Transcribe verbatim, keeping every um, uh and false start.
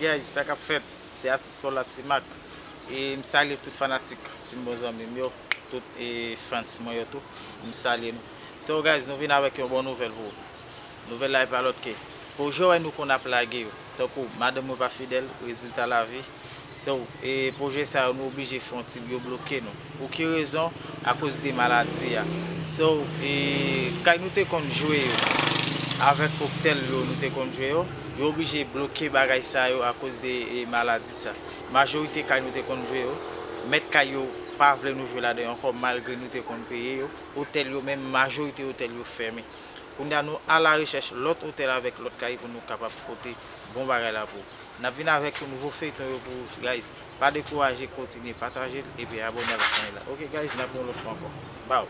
Guys, sa k ap fèt? Se atis Paul la, Ti Mac. E m salye tout fanatik, ti bon zanmi m yo, tout e fans mwen yo tou. M salye nou. So guys, nou vin avèk yon bon nouvèl pou ou. Nouvèl la e pa lòt ke pwojè w wè nou konn ap lage yo, tankou Madanm mwen pa fidèl, Rezilta lavi. So, e pwojè sa yo nou oblije fè yon ti, yo bloke nou. Pou ki rezon? Akoz de maladi a. So, e kay nou te konn jwe yo, avèk Octel yo nou te konn jwe yo, yo oblije bloke bagay sa yo akoz de e, maladi sa. Majorite kay nou te konn jwe yo, mèt kay yo pa vle nou jwe ladan yo ankò, malgre nou te konn peye yo. Otèl yo menm, majorite otèl yo fèmen. Kounye a nou alarechèch lòt otèl avèk lòt kay pou nou kapab pote bon bagay la pou ou. N ap vin avèk yon nouvo feyton yo pou ou, guys. Pa dekouraje, kontinye pataje l epi abòne avèk chanèl la. Ok guys, n ap yon lòt fwa ankò. Baw.